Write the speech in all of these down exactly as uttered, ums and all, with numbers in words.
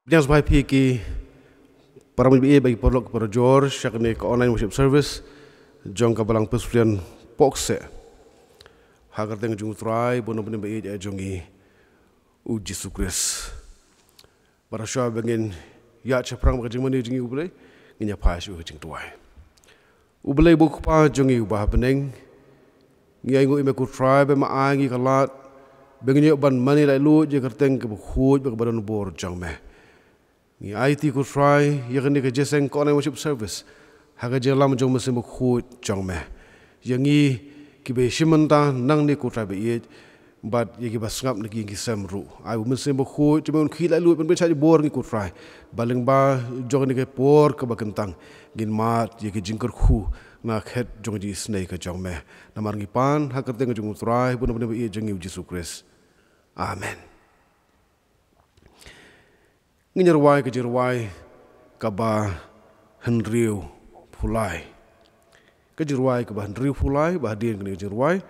Pdiang sngewbha ïa phi ki para bangeit ba ïeit, ki paralok, ki parajor, sha kane ka online worship service jong ka Balang Presbyterian Pohkseh, ha ka kyrteng jong U Trai bad U Nongpynim ba ïeit jong ngi, U Jisu Khrist. Bad shuwa ba ngin ïaid shaphrang bad ka jingmane jong ngi, U Blei, ngin ïa phai sha ka jingduwai. U Blei, U Kpa jong ngi uba ha bneng, ngi ainguh ïa me ko Trai ba me ai ïa ngi ka lad ba ngin ïoh ban mane laitluid ïa ka kyrteng kaba khuid bad kaba donbor jong me. Ngi aiti ko Trai ïa kane ka jingïaseng ka online worship service ha ka jingïalam jong U Mynsiem Bakhuid jong me. Ïa ngi kiba ïashim bynta nangne ko Trai ba ïeit, bad ïa kiba sngap na ki ïing ki sem ruh, ai ba U Mynsiem Bakhuid jong me un khih laitluid ban pynshait bor ïa ngi ko Trai, ba lyngba jong kane ka por kaba kyntang ngin mad ïa ki jingkyrkhu na ka khet jong ka jingisynei ka jong me. Namar ngi pan ha ka kyrteng jong U Trai bad U Nongpynim ba ïeit jong ngi, U Jisu Khrist. Amen. Ngin ïa rwai ka jingrwai kaba hynriewphew lai. Ka jingrwai kaba hynriewphew lai, ba hadien kane ka jingrwai,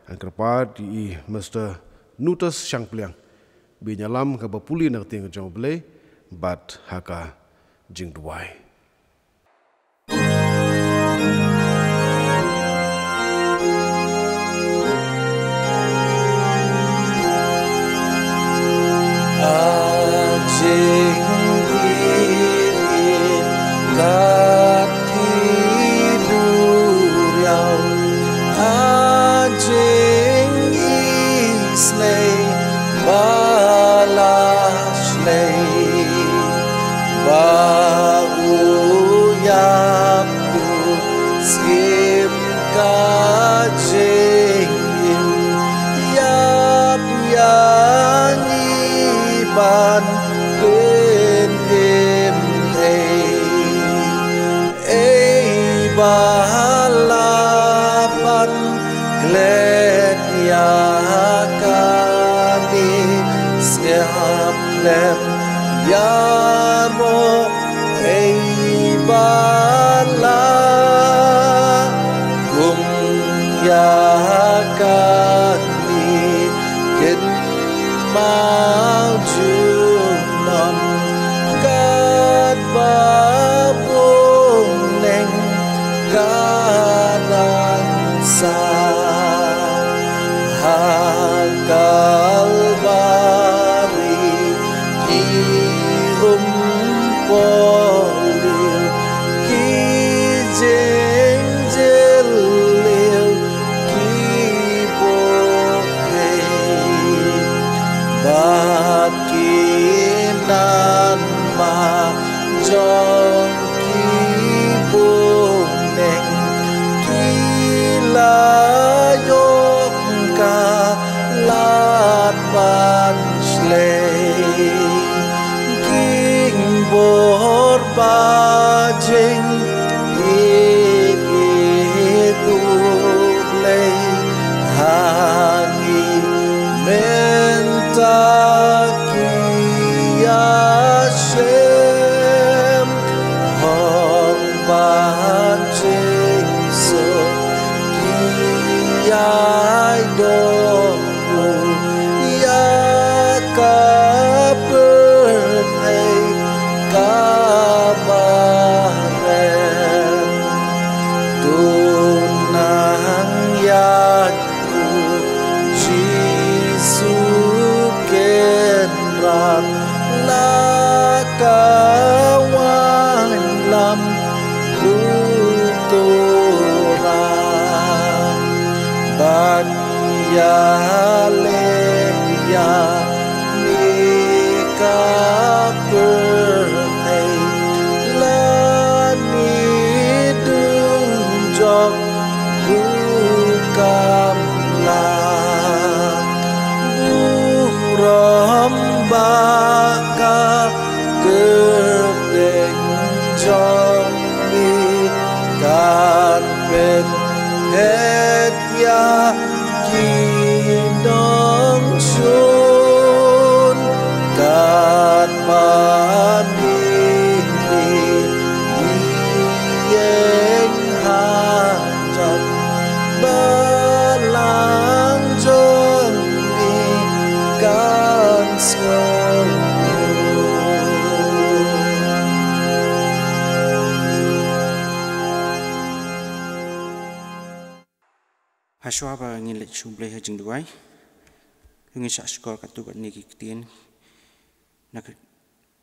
ngan kyrpad ïa i Mister Nutus Shangpliang ba un ïalam kaba pule na ka ktien ka jong U Blei bad ha ka jingduwai. Jingim kat ki duriaw, a jingisynei ba la shlei, ba u ïap u sngim ka jingim, ïap ïa ngi ban pynim ei. Ei ba la ban klet ïa kane, sngap khlem ïaroh, ei ba la kum ïa kane, kynmaw junom katba bun neng ka dang sah. Ha Kalbari ki um por leh, ki jingjylliew ki bor ei, bad ki nanma jong ki bun neng ki la ïoh ka lad ban shlei. Ki bor ba jingïeit U Blei ha ngi mynta ki ïashem, hok ban jingsuk ki ïaidon ïa ka pyrthei kaba rem. To nang ïaid, ko Jisu, kynrad na ka wainlam Luturam, bad ïaleh ïa ngi ka pyrthei, lane dujok ruh kam lah. Burom ba ka kyrteng jong me kan pynphet ïa ki Shuwa ba ngin leit sha U Blei ha jingduwai, ngin shah shkor katto katne ki ktien na ka,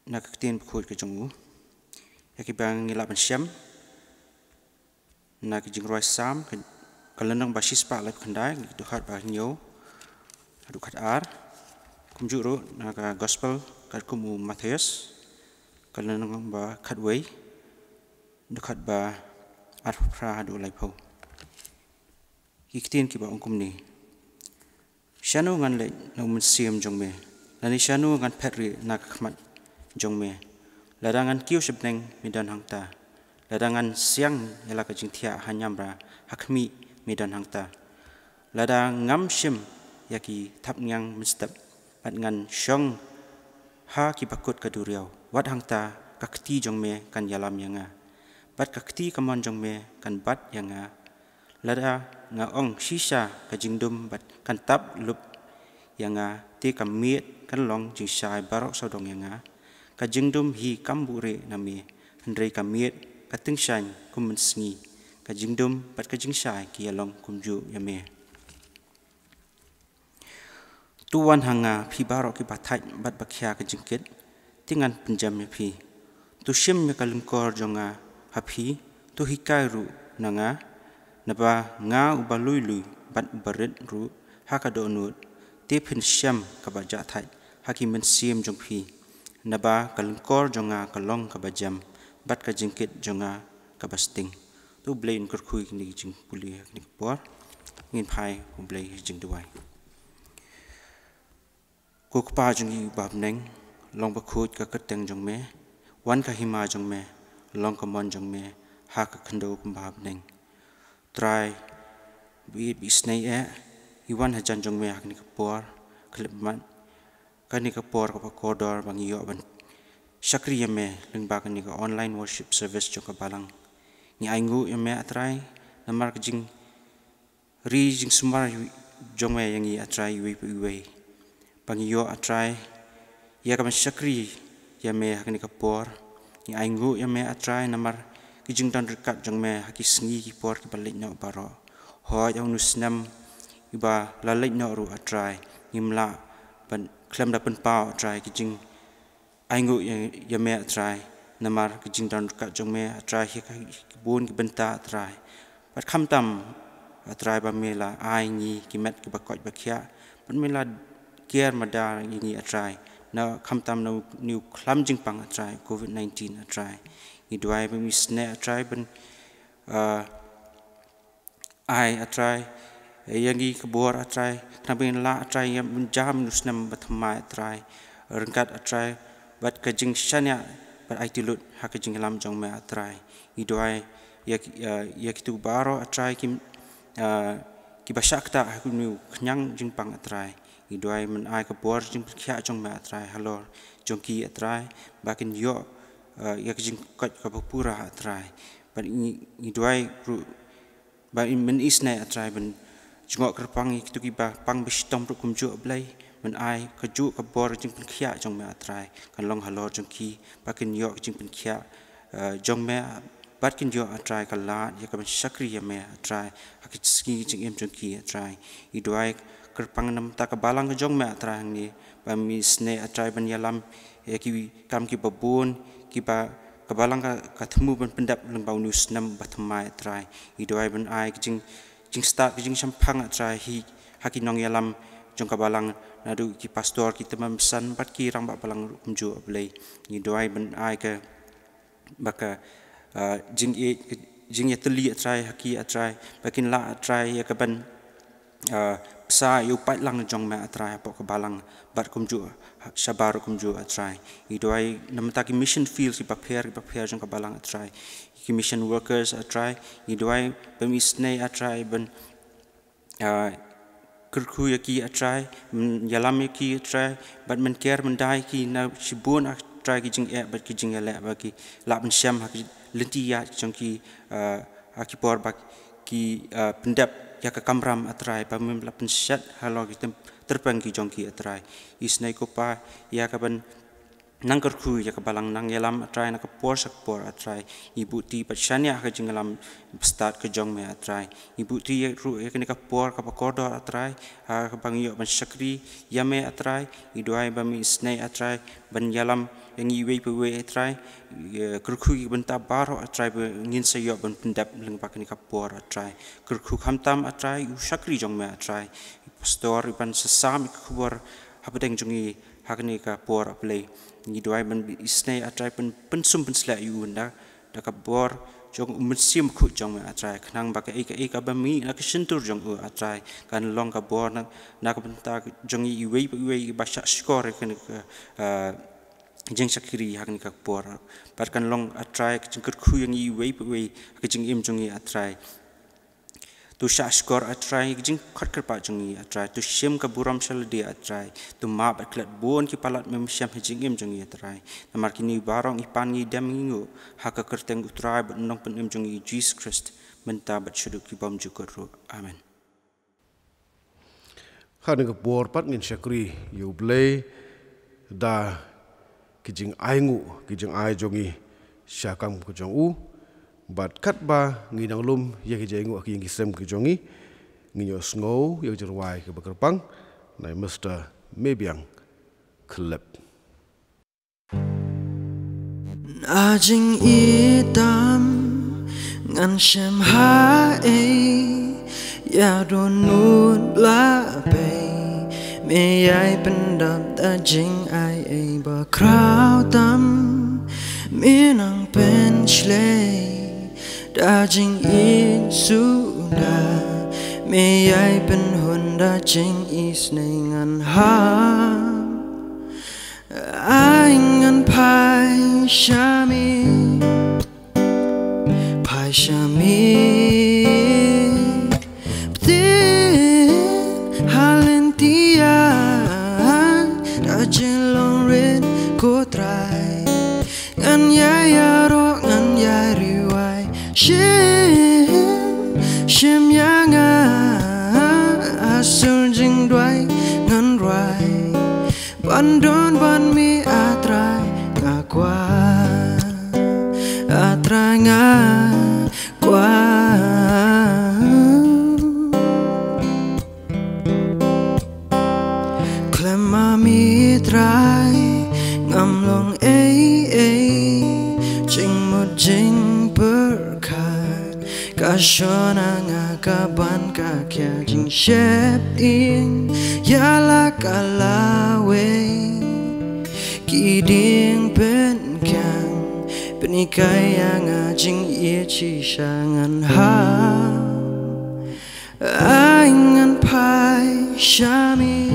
na ka ktien bakhuid ka jong u, ïa kiba ngi lah ban shem na ka jingrwai Salm ka, ka lynnong ba shispah laiphew khyndai, ka dkhot ba hynñiew haduh khatar. Kumjuh ruh na ka Gospel katkum u Mathaios, ka lynnong ba khatwei, dkhot ba arphew phra haduh laiphew. Ki ktien kiba ong kumne: Shano ngan leit na u mynsiem jong me, lane shano ngan phet rieh na ka khmat jong me? Lada ngan kiew sha bneng, me don hangta. Lada ngan siang ïa la ka jingthiah ha niamra, ha khmih, me don hangta. Lada ngam shim ïa ki thapniang mynstep, bad ngan shong ha ki bakut ka duriaw, wat hangta ka kti jong me kan ïalam ïa nga, bad ka kti kamon jong me kan bat ïa nga. Lada nga ong, shisha, ka jingdum bad kan tap lup ïa nga, te ka miet kan long jingshai baroh sawdong ïa nga. Ka jingdum hi kam buhrieh na me, hynrei ka miet ka tyngshaiñ kum mynsngi. Ka jingdum bad ka jingshai ki ïalong kumjuh ïa me. To wan ha nga, phi baroh kiba thait bad ba khia ka jingkit, te ngan pynjem ïa phi. To shim ïa ka lyngkor jong nga ha phi, to hikai ruh na nga, naba nga uba lui lui bad uba rit ruh ha ka dohnud. Te phin shem kaba jah thait ha ki mynsiem jong phi, naba ka lyngkor jong nga ka long kaba jem, bad ka jingkit jong nga kaba sting. To U Blei un kyrkhu ïa kine ki jingpule ha kine ki por. Ngin phai ha U Blei ha jingduwai. Ko Kpa jong ngi uba ha bneng, long bakhuid ka kyrteng jong me, wan ka hima jong me, long ka mon jong me ha ka khyndew kumba ha bneng. Trai, bad isynei eh, ngi wan hajan jong me ha kane ka por khyllipmat, kane ka por kaba kordor ba ngi ïoh ban shakri ïa me lyngba kane ka online worship service jong ka balang. Ngi ainguh ïa me, A Trai, namar ka jing ri jingsumar jong me ïa ngi, A Trai, iwei pa iwei. Ba ngi ïoh, A Trai, ïa ka ban shakri ïa me ha kane ka por. Ngi ainguh ïa me, A Trai, namar ki jingdon ryngkat jong me ha ki sngi ki por kiba leit noh baroh. Hooid, ha une u snem iba la leit noh ruh, A Trai, ngim lah ban khlem da pynpaw, A Trai, ki jing ainguh ïa, ïa me, A Trai, namar ki jingdon ryngkat jong me, A Trai, ha ki bun ki bynta, A Trai. Bad khamtam, A Trai, ba me la ai ngi ki met kiba koit ba khiah, bad me la kiar mada ïa ngi, A Trai, na khamtam na une u khlam jingpang, A Trai, covid nineteen, A Trai. Ngi duwai ba me isynei, A Trai, ban, ah, ai, A Trai, ïa ngi ka bor, A Trai, khnang ba ngin lah, A Trai, ïa mynjam une u snem ba thymmai, A Trai, ryngkat, A Trai, bad ka jingshaniah bad aiti lut ha ka jingïalam jong me, A Trai. Ngi duwai ïa ki, ïa, ïa kito baroh, A Trai, ki, ah, kiba shah ktah ha une u khñiang jingpang, A Trai. Ngi duwai men ai ka bor jingpynkhiah jong me, A Trai, halor jong ki, A Trai, ba kin ïoh, ah, ïa ka jingkoit kaba pura, A Trai. Bad ngi, ngi duwai ruh ba men isynei, A Trai, ban jngoh kyrpang ïa kito kiba pang ba shitom ruh kumjuh, A Blei, men ai kajuh ka bor jingpynkhiah jong me, A Trai, kan long halor jong ki, ba kin ïoh ka jingpynkhiah, eh, jong me, bad kin ïoh, A Trai, ka lad ïa ka ban shakri ïa me, A Trai, ha ki sngi jingim jong ki, A Trai. Ngi duwai kyrpang na bynta ka balang ka jong me, A Trai, hangne, ba me isynei, A Trai, ban ïalam ïa ki kam kiba bun kiba ka balang ka, ka thmu ban pyndep lyngba une u snem ba thymmai, A Trai. Ngi duwai ban ai ka jing, jingstad, ka jingshemphang, A Trai, hi ha ki nongïalam jong ka balang, naduh ki pastor, ki tymmen basan, bad ki rangbah balang ruh kumjuh, A Blei. Ngi duwai ban ai ka, ba ka, ah, jingïeit, jingïatylli, A Trai, ha ki, A Trai, ba kin lah, A Trai, ïa ka ban ah, bsa ïa u paidlang jong me, A Trai, hapoh ka balang, bad kumjuh shabar kumjuh, A Trai. Ngi duwai na bynta ki mission field kiba pher, kiba pher jong ka balang, A Trai. Ki mission workers, A Trai. Ngi duwai ba me isynei, A Trai, ban, ah, kyrkhu ïa ki, A Trai, men ïalam ïa ki, A Trai, bad men ker men da ïa ki na shibun, A Trai, ki jingeh bad ki jingïaleh, ba ki lah ban shem ha ki lynti ïaid jong ki, ah, ha ki por ba ki, ah, pyndep ïa ka kamram, A Trai, ba men la pynshet halor ki tyrpeng ki jong ki, A Trai. Isynei ko Pa ïa ka ban, nang kyrkhu ïa ka balang nang ïalam, A Trai, na ka por sha ka por, A Trai. Ngi buh ti bad shaniah ha ka jingïalam bastad ka jong me, A Trai. Ngi buh ti ruh ïa kane ka por kaba kordor, A Trai, ha kaba ngi ïoh ban shakri ïa me, A Trai. Ngi duwai ba me isynei, A Trai, ban ïalam ïa ngi iwei pa iwei, A Trai. Ïa kyrkhu ïa ka bynta baroh, A Trai, ba ngin sa ïoh ban pyndep lyngba kane ka por, A Trai. Kyrkhu khamtam, A Trai, u shakri jong me, A Trai, pastor, iban sa sam ïa ka khubor hapdeng jong ngi ha kane ka por, A Blei. Ngi duwai ban isynei, A Trai, pyn-, pynsum pynsleh ïa u da, da ka bor jong u Mynsiem Bakhuid jong me, A Trai, khnang ba kaei kaei kaba mih na ka shyntur jong u, A Trai, kan long ka bor na, na ka bynta jong ngi iwei pa iwei ba shah shkor ïa kane ka, ah, jingshakri ha kane ka por. Bad kan long, A Trai, ka jingkyrkhu ïa ngi iwei pa iwei ha ka jingim jong ngi, A Trai. To shah shkor, A Trai, ka jingkhot kyrpad jong ngi, A Trai. To shim ka burom sha lade, A Trai. To map bad klet bun ki palat me mynsiem ha jingim jong ngi, A Trai. Namar kine baroh ngi pan, ngi dem, ngi nguh ha ka kyrteng U Trai bad U Nongpynim jong ngi, Jisu Khrist, mynta bad shaduh ki bymjukut ruh. Amen. Ha kane ka por pat ngin shakri ïa U Blei da ki jingainguh, ki jingai jong ngi sha kam ka jong u. Bad katba ngi nang lum ïa ki jingainguh ha ki ïing ki sem ki jong ngi, ngin ïohsngew ïa ka jingrwai kaba kyrpang na i Mister Mebiang Khlep. Na jingïeit tam ngan shem haei, ïa dohnud la pei, me ïai pyndap da jingai ei ba khraw tam, me nang pynshlei da jingïeit suda, me ïai pynhun da jingisynei, ngan hap ai ngan phai sha me, phai sha me. Pynthik ha lynti ïa da jinglong rit, ko Trai. Ngan ïai ïaroh, ngan ïai rwai, shim, shim ïa nga, ha sur jingduwai ngan rwai. Ban don bad me, A Trai, nga kwah, A Trai, nga kwah. Khlem ma me, Trai, ngam long ei ei, jingmut jingpyrkhat ka shong ha nga, ka ban ka khia, jingsheptieng ïa la ka lawei. Ki dieng pynkiang pynhikai ïa nga, jingïeit shisha, ngan hap ai ngan phai sha me,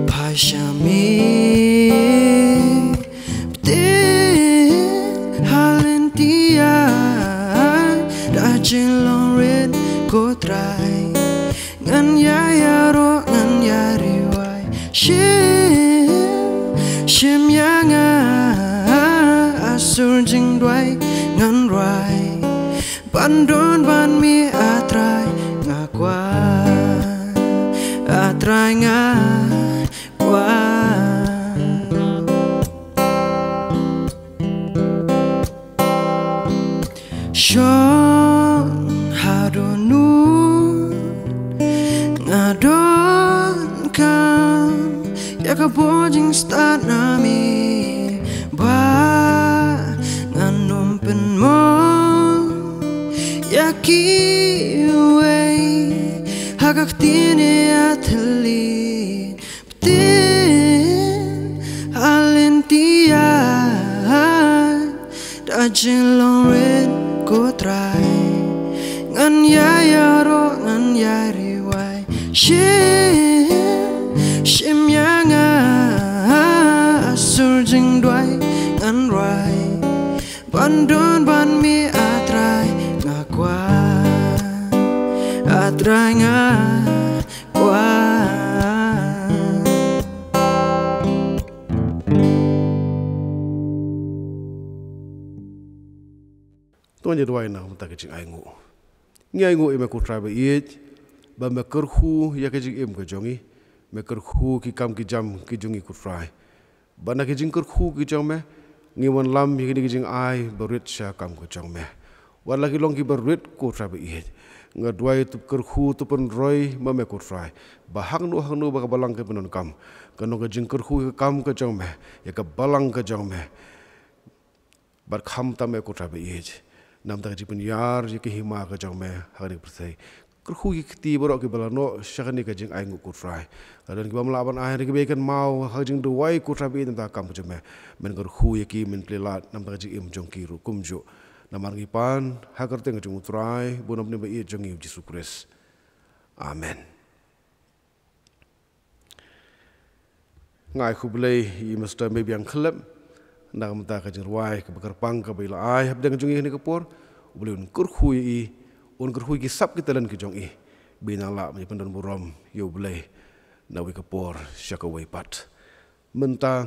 phai sha me. Pynthik ha lynti ïa da jinglong rit, ko Trai. Ngan ïai ïaroh, ngan ïai rwai, shim, shim ïa nga, ha sur jingduwai ngan rwai. Ban don bad me, A Trai, nga kwah, A Trai, nga kwah. Shong haduh nu nga donkam ïa ka bor jingstad na me, ba ngan ym pynmong ïa kiwei ha ka ktien ïatylli. Pynthik ha lynti ïa da jinglong rit, ko Trai. Ngan ïai ïaroh, ngan ïai rwai, shim, shim ïa nga, ha sur jingduwai ngan rwai. Ban don bad me, A Trai, nga kwah, A Trai, nga kwah. To ngin ïa duwai na ka bynta ka jingainguh. Ngi ainguh ïa me, ko Trai ba ïeit, ba me kyrkhu ïa ka jingim ka jong ngi, me kyrkhu ki kam ki jam ki jong ngi, ko Trai. Ba na ki jingkyrkhu ki jong me, ngi wanlam ïa kine ki jingai barit sha ka kam ka jong me. Wat la ki long kiba rit, ko Trai ba ïeit, nga duwai to kyrkhu, to pynroi ma me, ko Trai, ba hangno hangno ba ka balang ka pyndonkam, kan long ka jingkyrkhu ïa ka kam ka jong me, ïa ka balang ka jong me. Bad khamtam, ko Trai ba ïeit, namar ka jingpynïar ïa ka hima ka jong me ha kane ka pyrthei. Kyrkhu ïa ki kti baroh kiba la noh sha kane ka jingainguh, ko Trai. Lada don kiba ym lah ban ai, kiba ïai kynmaw ha ka jingduwai, ko Trai ba ïeit, namar ka kam ka jong me, men kyrkhu ïa ki, men plie lad namar ka jingim jong ki ruh kumjuh. Namar ngi pan ha ka kyrteng ka jong U Trai, U Nongpynim ba ïeit jong ngi, U Jisu Khrist. Amen. Nga ai khublei ïa i Mister Mebiang Khlem na ka bynta ka jingrwai kaba kyrpang kaba i la ai hapdeng jong ngi ha kane ka por. U Blei un kyrkhu ïa i, un kyrkhu ïa ki sap ki talent ki jong i, ba i nang lah ban ïa pyndon burom ïa U Blei na kawei ka por sha kawei pat. Mynta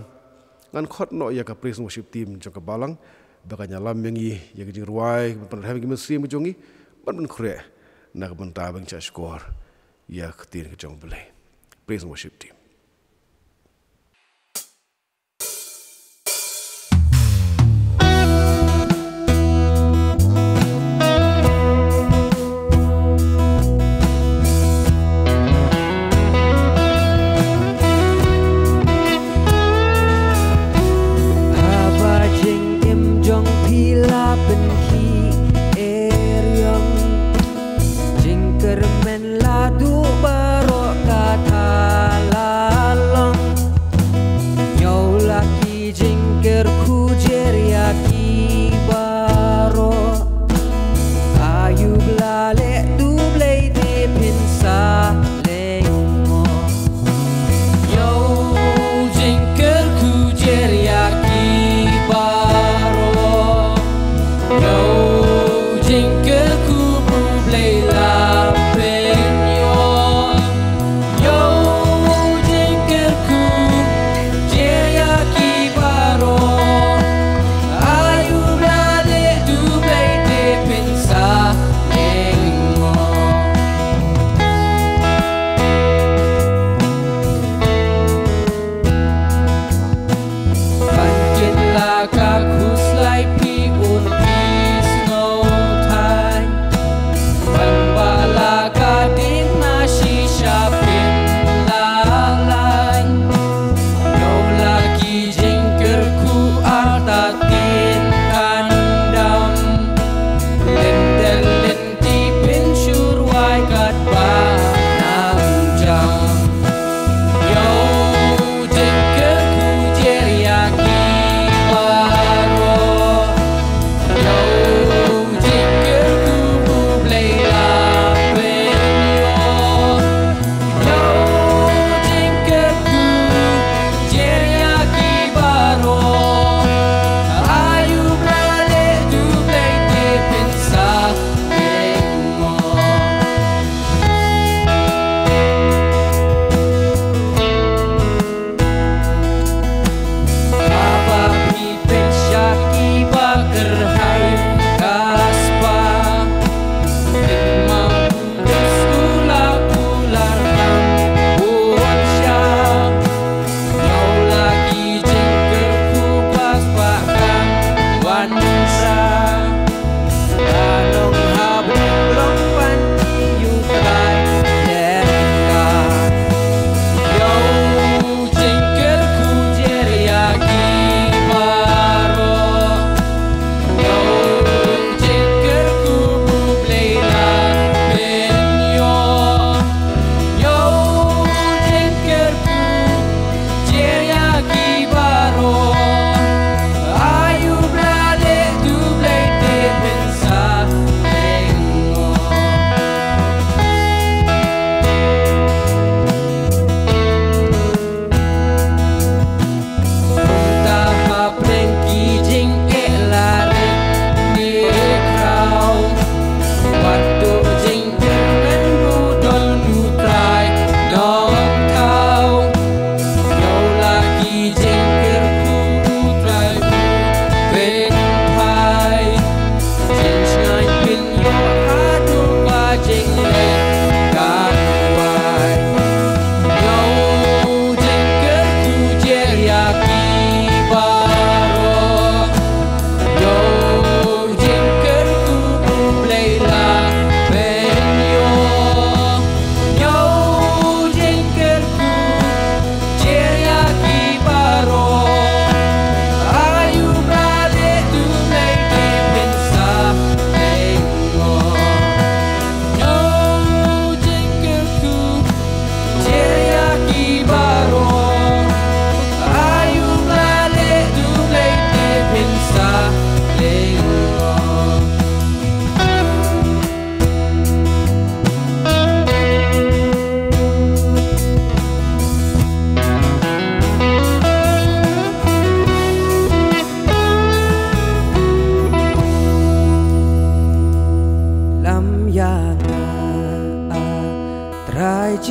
ngan khot noh ïa ka praise and worship team jong ka balang ba kan ïalam ïa ngi ïa ka jingrwai, ban pynrhem ïa ki mynsiem ki jong ngi, ban pynkhreh na ka bynta ban shah shkor ïa ka ktien ka jong U Blei. Praise and worship team. Haba jingim jong phi la pynkhih eriong, jingkyrmen la duh baroh katha la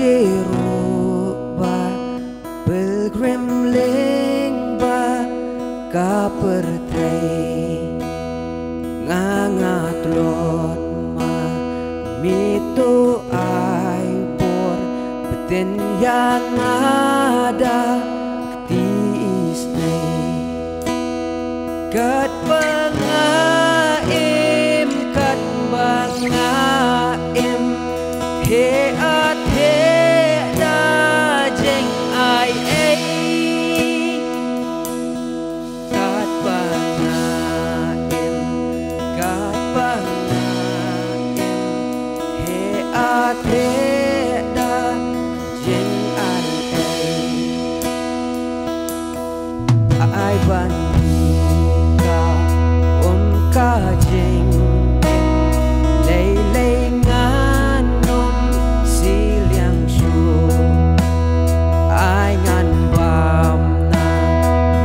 Ruh ba pilgrim lyngba ka pyrthei, nga nga tlot ma me to ai bor, pynthikna ïa nga da kti isnei. Katba nga im, katba nga im, heh ïa phi da jingai ei. Katba nga im, katba nga im, heh ïa phi da jingai ei. Ai ban ka um ka jingim, lei lei ngan ym shiliang shuh. Ai ngan bam na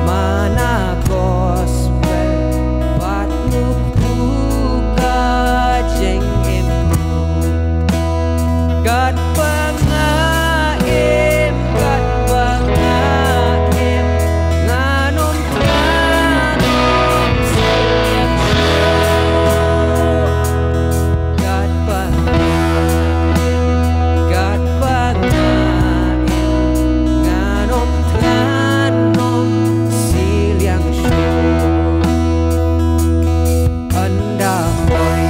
mana gospel, bad nuktu ka jingim ruh. Katba nga im, katba nga im, ngan ym, ngan ym shiliang shuh. Katba nga im, katba nga im, ngan ym, ngan ym shiliang shuh. Ynda poi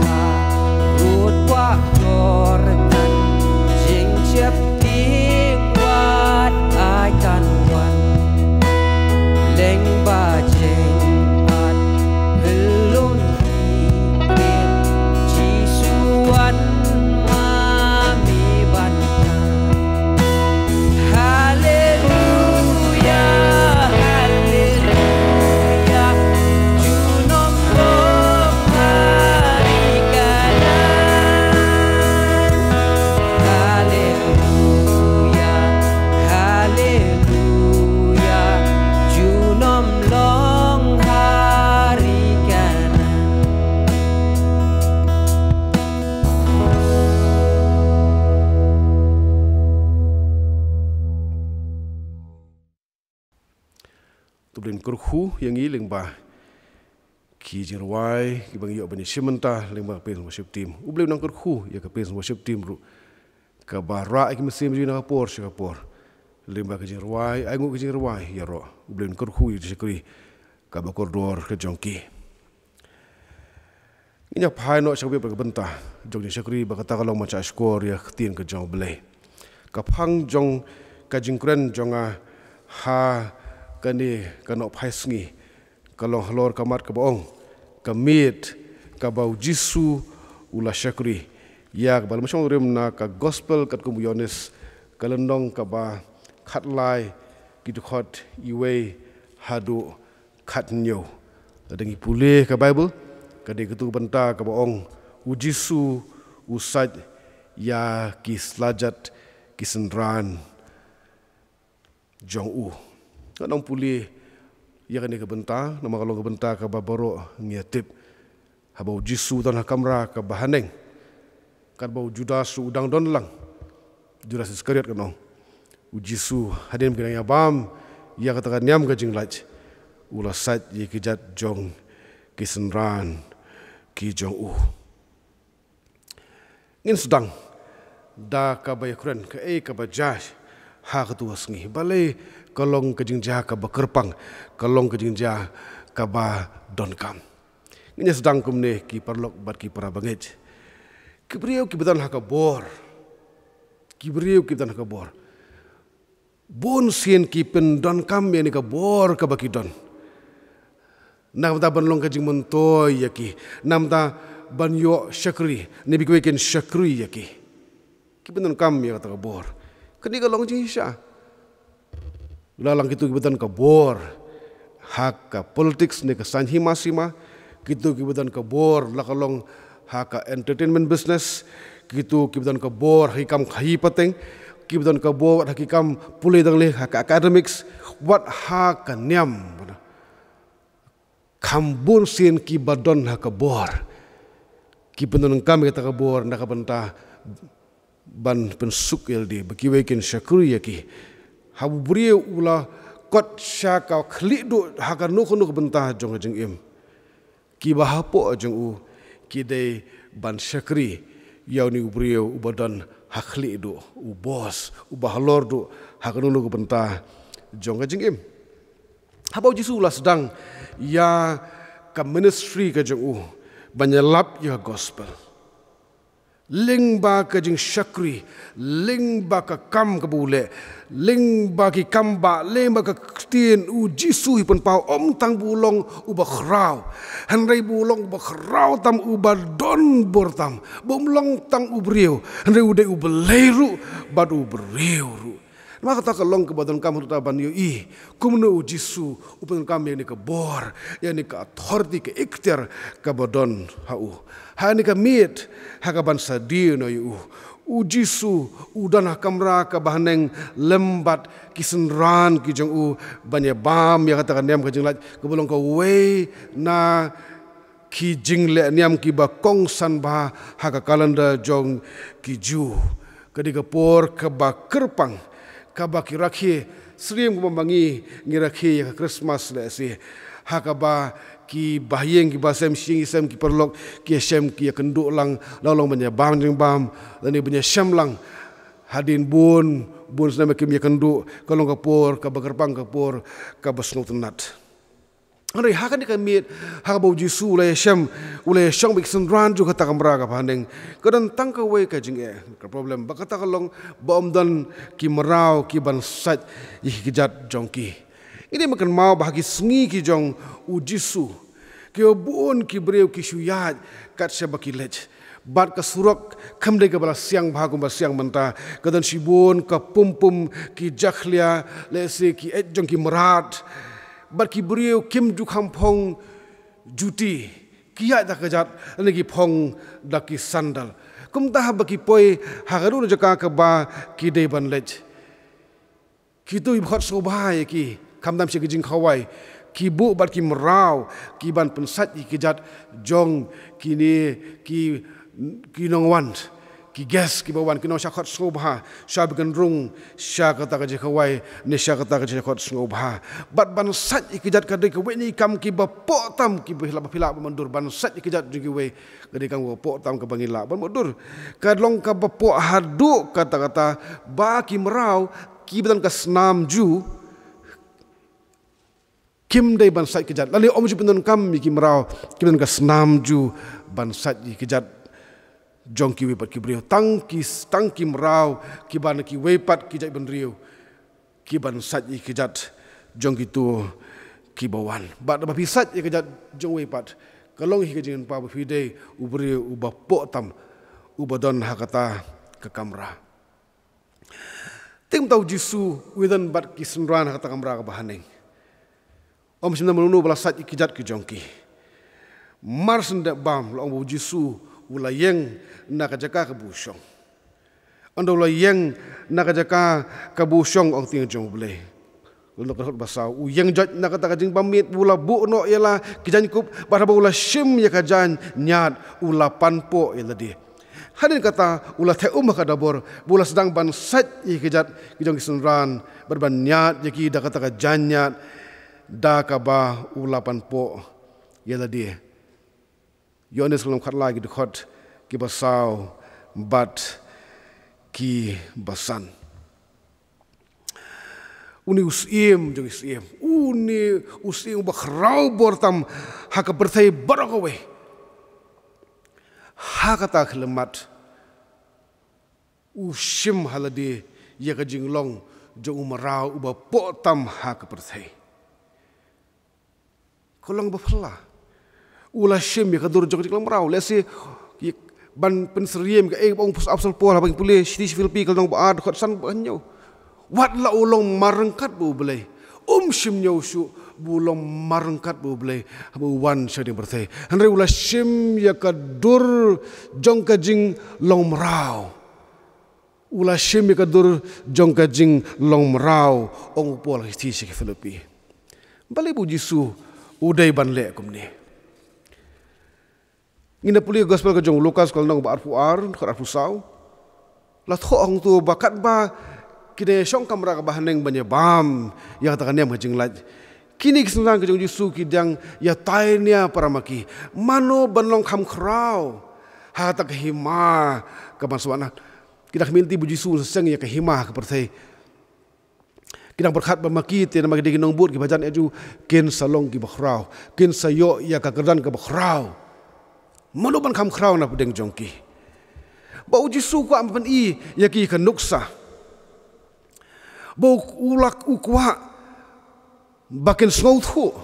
ha rud wah dor, ngan jingsheptieng wat ai kan wan. Lyngba jingpynlong ki briew, Jisu wan ma me ban Haleluya, haleluya, junom long ha ri Kanaan. Haleluya, haleluya, junom long ha ri Kanaan. To U Blei un kyrkhu ïa ngi lyngba ki jingrwai kiba ngi ïoh ban ïa shim mynta lyngba ka praise and worship team. U Blei un nang kyrkhu ïa ka praise and worship team ruh, kaba rah ïa ki mynsiem jong ngi na ka por sha ka por lyngba ki jingrwai, ai nguh ki jingrwai ïaroh. U Blei un kyrkhu ïa ki shakri kaba kordor ka jong ki. Ngin ïa phai noh sha kawei pat ka bynta jong ki shakri ba kata ka long ban shahshkor ïa ka ktien ka jong U Blei. Ka phang jong ka jingkren jong nga ha kane ka Nohphai Sngi ka long halor ka mat kaba ong, ka miet kaba U Jisu u la shakri, ïa kaba la mashong rim na ka Gospel katkum u Ïoannis, ka lynnong kaba khatlai, ki dkhot iwei haduh khathynñiew. Lada ngi pule ka Baibl, ka dei katu ka bynta kaba ong, U Jisu u sait ïa ki slajat ki synran jong u. Ngan ym pule ïa kane ka bynta, namar ka long ka bynta kaba baroh ngi ïa tip. Haba U Jisu u don ha kamra kaba haneng, katba u Judas ruh u dang don lang, Judas Iskariot, kan ong, U Jisu hadien ba ki dang ïa bam ïa kata ka niam ka jinglait, u la sait ïa ki jait jong ki synran ki jong u. Ngin sdang da kaba ïakren kaei kaba jia ha katu ka sngi. Balei ka long ka jingjia kaba kyrpang, ka long ka jingjia kaba donkam. Ngin ïa sdang kumne ki paralok bad ki para bangeit. Ki briew kiba don ha ka bor. Ki briew kiba don ha ka bor. Bun sien ki pyndonkam ïa kane ka bor kaba ki don. Namar ban long ka jingmyntoi ïa ki. Namar ban ïoh shakri. Ne ba kiwei kin shakri ïa ki. Ki pyndonkam ïa kata ka bor. Kane ka long jingshisha. La lang kito kiba don ka bor ha ka politics ne ka saiñ hima sima, kito kiba don ka bor la ka long ha ka entertainment business, kito kiba don ka bor ha ki kam khaïi pateng, kiba don ka bor ha ki kam pule dang leh ha ka academics, wat ha ka niam. Kham bun sien kiba don ha ka bor ki pyndonkam ïa kata ka bor na ka bynta ban pynsuk ïa lade, ba kiwei kin shakri ïa ki. Haba u briew u la kot sha ka khlieh duh ha kano kano ka bynta jong ka jingim, kiba hapoh jong u ki dei ban shakri ïa une u briew uba don ha khlieh duh, u boss uba halor duh ha kano kano ka bynta jong ka jingim. Haba u Jisu u la sdang ïa ka ministry ka jong u ban ïalap ïa ka gospel, lyngba ka jingshakri, lyngba ka kam kaba u leh, lyngba ki kam ba, lyngba ka ktien, u Jisu u pynpaw ym tang ba u long uba khraw, hynrei ba u long uba khraw tam, uba don bor tam, ba um long tang u briew, hynrei u dei u Blei ruh bad u briew ruh. Namar kata ka long kaba donkam ha ngi ban ïohi kumno u Jisu u pyndonkam ïa kane ka bor, ïa kane ka authority, ka iktiar kaba don ha u. Ha kane ka miet, ha kaban sa die noh ïa u, u Jisu u don ha kamra kaba haneng lem bad ki synran ki jong u ban ïa bam ïa kata ka niam ka jinglait kaba long kawei na ki jingleh niam kiba kongsan bha ha ka calendar jong ki Jiw. Ka dei ka por kaba kyrpang, kaba ki rakhe, syriem kumba ma ngi ngi rakhe ïa ka Christmas lehse, ha kaba ki bahaïing, ki basem, shi ïing shi sem, ki paralok, ki ïashem, ki ïakynduh lang, la long ban ïa bam jingbam, lane ban ïashem lang. Hadien bun bun snem kim ïakynduh, ka long ka por kaba kyrpang, ka por kaba sngewtynnat. Hynrei ha kane ka miet, ha kaba u Jisu u la ïashem, u la ïashong bad ki synran jong kata ka kamra kaba haneng, ka don tang kawei ka jingeh, ka problem, ba kata ka long ba ym don ki mraw kiban sait ïa ki kjat jong ki. Ngi dei ban kynmaw ba ha ki sngi ki jong u Jisu, kiba bun ki briew ki shu ïaid kat shaba ki leit, bad ka surok kam dei kaba la siang bha kumba siang mynta, ka don shibun ka pum pum ki jakhlia, lehse ki eit jong ki mrad, bad ki briew kim ju kham phong juti, ki ïaid da ka kjat, lane ki phong da ki sandal. Kumta haba ki poi ha kano kano jaka kaba ki dei ban leit, kito kiba khot sngewbha ïa ki, khamtam sha ki jingkhawai, ki buh bad ki mraw kiban pynsait ïa ki kjat jong kine ki, ki nongwan, ki guest kiba wan, ki nongshah khot sngewbha, shah bikynrung sha kata ka jingkhawai ne sha kata ka jingkhot sngewbha. Bad ban sait ïa ki kjat ka dei kawei na ki kam kiba poh tam, kiba phi lah, ba phi lah ban mutdur, ban sait ïa ki kjat jong kiwei ka dei ka kam kaba poh tam kaba ngi lah ban mutdur. Ka long kaba poh haduh katta katta ba ki mraw kiba don ka snam Jiw kim dei ban sait kjat, lane ym ju pyndonkam ïa ki mraw kiba don ka snam Jiw ban sait ïa ki kjat jong kiwei pat ki briew. Tang ki, tang ki mraw kiba na kiwei pat ki jaitbynriew kiban sait ïa ki kjat jong kito kiba wan. Bad haba phi sait ïa ki kjat jong uwei pat, ka long hi ka jingpynpaw ba phi dei u briew uba poh tam, uba don ha kata ka kamra. Te kumta u Jisu u ïadon bad ki synran ha kata ka kamra kaba haneng. Ym shym don mano mano ba la sait ïa ki kjat ki jong ki. Mar shen dep bam, la ong ba u Jisu u la ïeng na ka jaka kaba u shong. Ynda u la ïeng na ka jaka kaba u shong, ong ktien jong U Blei, lynnong kaba saw, u ïeng joit na kata ka jingbam miet, u la buh noh ïa la ki jaiñkup, bad haba u la shim ïa ka jaiñiad, u la panpoh ïa lade. Hadien kata u la theh um ha ka dabor, bad u la sdang ban sait ïa ki kjat ki jong ki synran, bad ban ñiad ïa ki da kata ka jaiñiad da kaba u la panpoh ïa lade. Ïoannis lynnong khatlai, ki dkhot kiba saw bad kiba san. Une u Syiem jong ki syiem, une u Syiem uba khraw bor tam ha ka pyrthei baroh kawei, ha kata ka khyllipmat u shim ha lade ïa ka jinglong jong u mraw uba poh tam ha ka pyrthei. Ka long ba phylla. U la shim ïa ka dur jong ka jinglong mraw. Lehse ban pynsyriem ïa kaei ba ong u Apostol Paul haba ngi pule shithi sha ki Philippi, ka lynnong ba ar, dkhot san bad hynñiew. Wat la u long marryngkat bad U Blei, um shym ñiew shuh ba u long marryngkat bad U Blei haba u wan sha kane ka pyrthei. Hynrei u la shim ïa ka dur jong ka jinglong mraw. U la shim ïa ka dur jong ka jinglong mraw, ong u Paul ha ka shithi sha ki Philippi. Balei ba u Jisu u dei ban leh kumne? Ngin ïa pule ka Gospel ka jong u Lukas, ka lynnong ba arphew ar, dkhot arphew saw. La thoh hangto ba katba ki dang ïa shong kamra kaba haneng ban ïa bam ïa kata ka niam ka jinglait, kine ki synran ki jong u Jisu ki dang ïa tainia para ma ki mano ban long kham khraw ha kata ka hima kaban sngewtynnat. Ki dang khmih lynti ba u Jisu un sa seng ïa ka hima ha ka pyrthei. Ki dang pyrkhat ba ma ki te namar ki dei ki nongbud kiba jan ïa ju, kin sa long kiba khraw, kin sa ïoh ïa ka kyrdan kaba khraw. Mano ban kham khraw na pdeng jong ki? Ba u Jisu u kwah ban pyni ïa ki ka nuksa ba u, u lak u kwah ba kin sngewthuh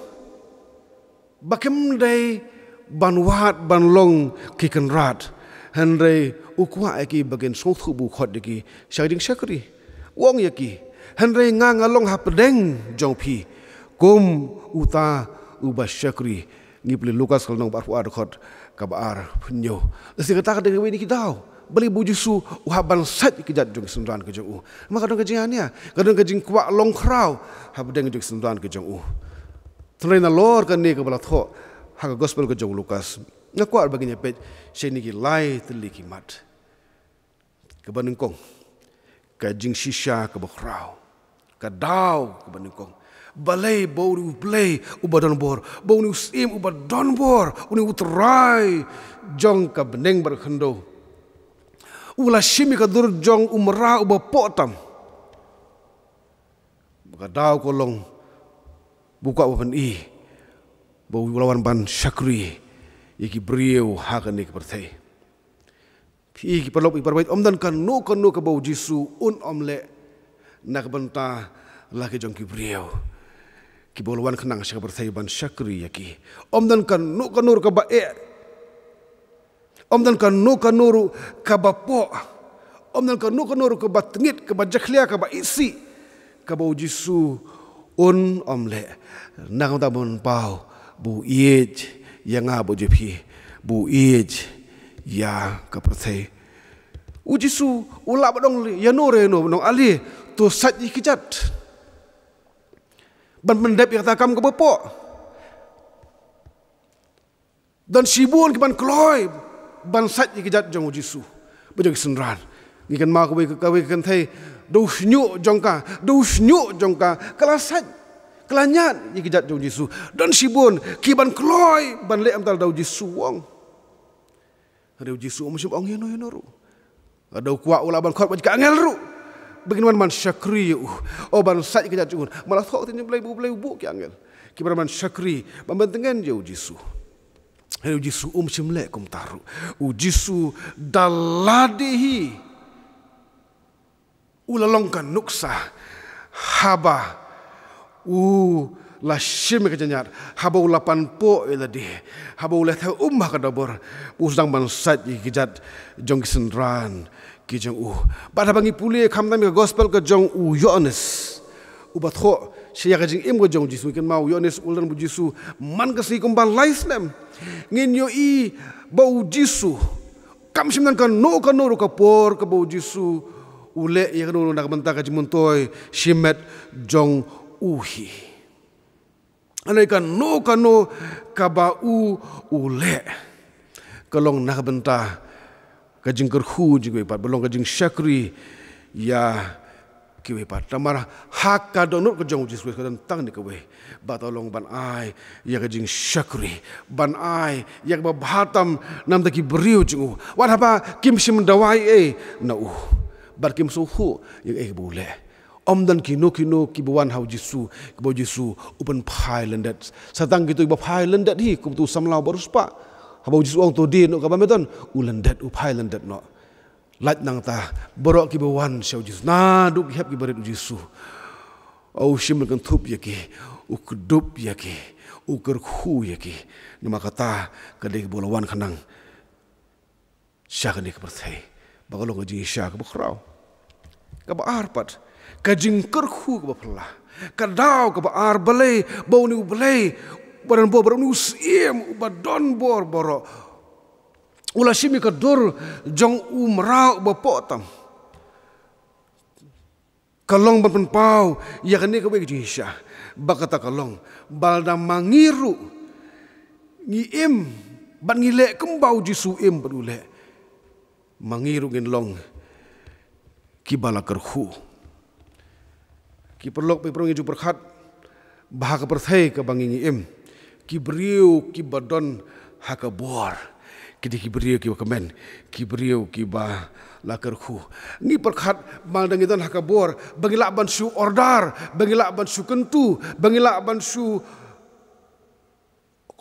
ba kim dei ban wad ban long ki kynrad, hynrei u kwah ïa ki ba kin sngewthuh ba u khot ïa ki sha ka jingshakri. U ong ïa ki, hynrei nga nga long ha pdeng jong phi kum uta uba shakri. Ngi pule Lukas ka lynnong ba arphew ar, dkhot kaba arphew hynñiew. Lehse kata ka dei kawei na ki daw balei ba u Jisu u hap ban sait ïa ki jait jong ki synran ki jong u. Namar ka don ka jingïania, ka don ka jingkwah long khraw ha pdeng jong ki synran ki jong u. Hynrei nalor kane kaba la thoh ha ka gospel ka jong u Lukas, nga kwah ba ngin ïa peit sha kine ki lai tylli ki mat. Kaba nyngkong, ka jingshisha kaba khraw. Ka daw kaba nyngkong. Balei ba une u Blei uba don bor, ba une u Syiem uba don bor, une u Trai jong ka bneng bad ka khyndew, u la shim ïa ka dur jong u mraw uba poh tam. Ba ka daw ka long ba u kwah ban pyni ba u la wan ban shakri ïa ki briew ha kane ka pyrthei. Phi i ki paralok, i para bangeit, ym don kano kano kaba u Jisu un ym leh na ka bynta la ki jong ki briew kiba u la wan khnang sha ka pyrthei ban shakri ïa ki. Ym don kano kano ruh kaba eh, ym don kano kano ruh kaba poh, ym don kano kano ruh kaba tngit, kaba jakhlia, kaba isih kaba u Jisu un ym leh na ka bynta ban paw ba u ïeit ïa nga bad ïa phi, ba u ïeit ïa ka pyrthei. U Jisu u lah ban ong ïano re ïano, ban ong, ale, to sait ïa ki jait ban pyndep ïa kata ka kam kaba poh. Don shibun ki ban kloi ban sait ïa ki jait jong u Jisu bad jong ki synran. Ngi kynmaw kawei, kawei ka kynthei, da u shñiuh jong ka, da u shñiuh jong ka ka la sait, ka la ñiad ïa ki jait jong u Jisu. Don shibun ki ban kloi ban leh, ym tang da u Jisu u ong. Hynrei u Jisu um shym ong ïano ïano ruh. Lada u kwah u lah ban khot bad ka angel ruh ba kin wan ban shakri ïa u, o ban sait ïa ki jait jong u. Ma la thoh ktien jong u Blei ba u Blei u buh ki angel kiba wan ban shakri, ban pyntngen ïa u Jisu. Hynrei u Jisu um shym leh kumta ruh. U Jisu da lade hi u la long ka nuksa haba u la shim ïa ka jingñiad, haba u la panpoh ïa lade, haba u la theh um ha ka dabor, u sdang ban sait ïa ki jait jong ki synran ki jong u. Bad haba ngi pule khamtam ïa ka gospel ka jong u Ïoannis uba thoh sha ïa ka jingim ka jong u Jisu, ngi kynmaw u Ïoannis u la don bad u Jisu man ka sngi kumba lai snem. Ngin ïohi ba u Jisu kam shym don kano kano ruh ka por kaba u Jisu u leh ïa kano na ka bynta ka jingmyntoi shimet jong u hi. Hynrei kano kano kaba u u leh ka long na ka bynta ka jingkyrkhu jong kiwei pat, ba long ka jingshakri ïa kiwei pat. Namar ha ka dohnud ka jong u Jisu Khrist ka don tang kane kawei, ba ka long ban ai ïa ka jingshakri, ban ai ïa kaba bha tam na ka bynta ki briew jong u. Wat haba kim shym dawa ei ei na u, bad kim sngewthuh ïa kaei kaba u leh. Ym don kino kino kiba wan ha u Jisu kiba u Jisu u pynphai lyndet. Sa tang kito kiba phai lyndet hi, kum uto u samla uba riewspah. Haba u Jisu u ong, to die noh kaba me don, u lyndet, u phai lyndet noh. Lait nangta baroh kiba wan sha u Jisu, naduh ki hep kiba rit u Jisu, u shim lynkynthup ïa ki, u kdup ïa ki, u kyrkhu ïa ki. Namar kata ka dei kaba u la wan khnang sha kane ka pyrthei, ba ka long ka jingshisha kaba khraw. Kaba ar pat, ka jingkyrkhu kaba phylla. Ka daw kaba ar, balei ba une u Blei uba don bor, ba une u Syiem uba don bor baroh, u la shim ïa ka dur jong u mraw uba poh tam. Ka long ban pynpaw ïa kane kawei ka jingshisha, ba kata ka long ba lada ma ngi ruh ngi im bad ngi leh kumba u Jisu u im bad u leh, ma ngi ruh ngin long Kiba la kyrkhu. Ki paralok, ki paralok, ngi ju pyrkhat ba ha ka pyrthei kaba ngi im, ki briew kiba don ha ka bor, ki dei ki briew kiba kmen, ki briew kiba la kyrkhu. Ngi pyrkhat ba lada ngi don ha ka bor, ba ngi lah ban shu order, ba ngi lah ban shu kyntu, ba ngi lah ban shu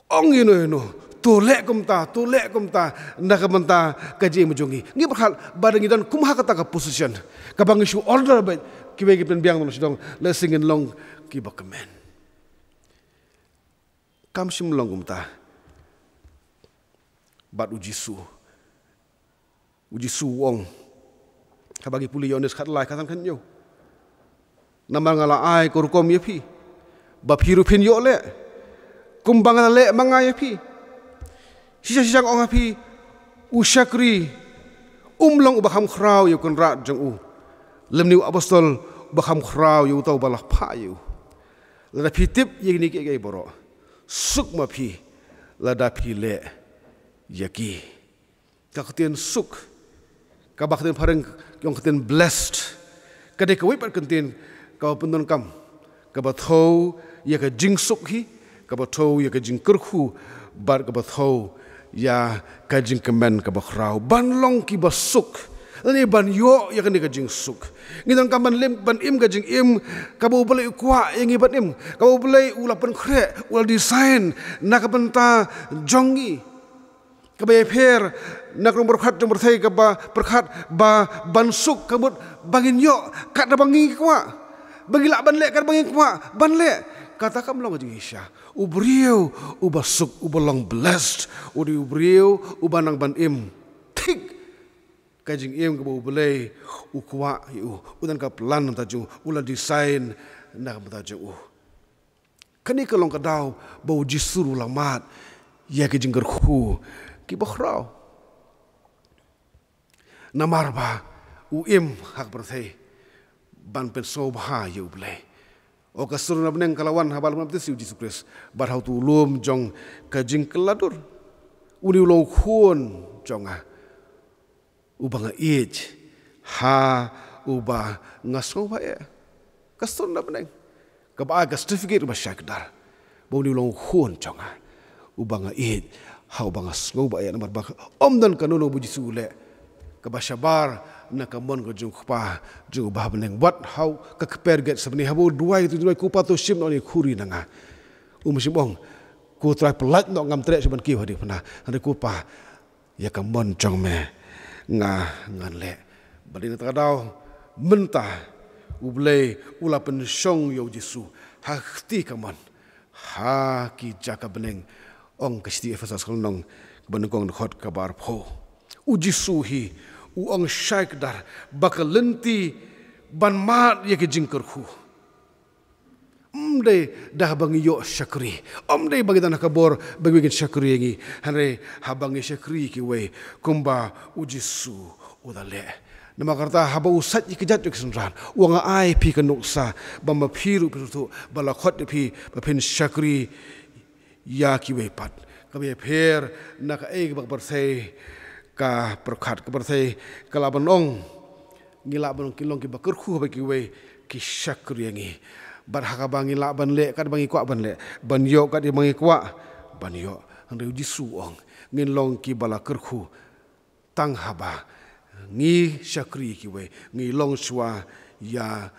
ong ïano ïano, to leh kumta, to leh kumta, na ka bynta ka jingim jong ngi. Ngi pyrkhat ba lada ngi don kum ha kata ka position kaba ngi shu order beit kiwei ki pynbiang, to shu dong, lehse ngin long kiba kmen. Kam shym long kumta. Bad u Jisu, u Jisu u ong, haba ngi pule ïa Ïoannis khatlai, khatsan, khathynñiew: Namar nga la ai ka rukom ïa phi, ba phi ruh phin ïoh leh kumba nga la leh ma nga ïa phi. Shisha shisha nga ong ha phi, u shakri um long uba kham khraw ïa u kynrad jong u, lymne u apostol uba kham khraw ïa uta uba la phah ïa u. Lada phi tip ïa kine kiei kiei baroh, suk ma phi lada phi leh ïa ki. Ka ktien suk, kaba ktien phareng ki ong ka ktien blessed, ka dei kawei pat ka ktien kaba pyndonkam, kaba thew ïa ka jingsuk hi, kaba thew ïa ka jingkyrkhu, bad kaba thew ïa ka jingkmen kaba khraw. Ban long kiba suk, lane ban ïoh ïa kane ka jingsuk, ngi donkam ban lim, ban im ka jingim kaba U Blei u kwah ïa ngi ban im, kaba U Blei u la pynkhreh, u la design na ka bynta jong ngi. Kaba ïapher na ka rung pyrkhat jong pyrthei, kaba pyrkhat ba ban suk ka mut ba ngin ïoh katba ngi kwah, ba ngi lah ban leh katba ngi kwah ban leh. Kata kam long ka jingshisha. U briew uba suk, uba long blessed, u dei u briew uba nang ban im thik ka jingim kaba U Blei u kwah ïa u, u don ka plan na ka bynta jong u, u la design na ka bynta jong u. Kane ka long ka daw ba u Jisu ruh u la mad ïa ki jingkyrkhu kiba khraw. Namar ba u im ha ka pyrthei ban pynsngewbha ïa U Blei. O, ka sur na bneng ka la wan haba la baptis ïa u Jisu Khrist, bad ha utu u lum jong ka jingkylla dur. Une u long u khun jong nga uba nga ïeit, ha uba nga sngewbha eh. Ka sur na bneng kaba ai ka certificate kaba shai kdar ba une u long u khun jong nga uba nga ïeit, ha uba nga sngewbha eh. Namar ba ym don kano kano ba u Jisu u leh kaba shabar na ka mon ka jong u Kpa jong u ba ha bneng. Wat ha ka kper gate sha bneng, haba u duwai, u duwai, ko Pa, to shim na une u khuri na nga. Um shym ong, ko Trai, pyllait noh, ngam treh shuh ban kiew ha diengphna. Hynrei, ko Pa, ïa ka mon jong me nga ngan leh. Bad ïa kata ka daw mynta U Blei u la pynshong ïa u Jisu ha ka kti kamon ha ki jaka bneng. Ong ka shithi Ephesos ka lynnong kaba nyngkong, dkhot kaba arphew. U Jisu hi u ong shai kdar ba ka lynti ban mad ïa ki jingkyrkhu ym dei da haba ngi ïoh shakri. Ym dei ba ngi don ha ka bor ba kiwei kin shakri ïa ngi, hynrei haba ngi shakri ïa kiwei kumba u Jisu u da leh. Namar kata, haba u sait ïa ki jait jong ki synran, u ong, nga ai ïa phi ka nuksa ba ma phi ruh phin sngewthuh ba la khot ïa phi ba phin shakri ïa kiwei pat. Kaba ïapher na kaei kaba ka pyrthei ka pyrkhat, ka pyrthei ka lah ban ong ngi lah ban long ki, long kiba kyrkhu haba kiwei ki shakri ïa ngi. Bad ha kaba ngi lah ban leh katba ngi kwah ban leh, ban ïoh katba ngi kwah ban ïoh. Hynrei u Jisu u ong ngin long kiba la kyrkhu tang haba ngi shakri ïa kiwei, ngi long shuwa ïa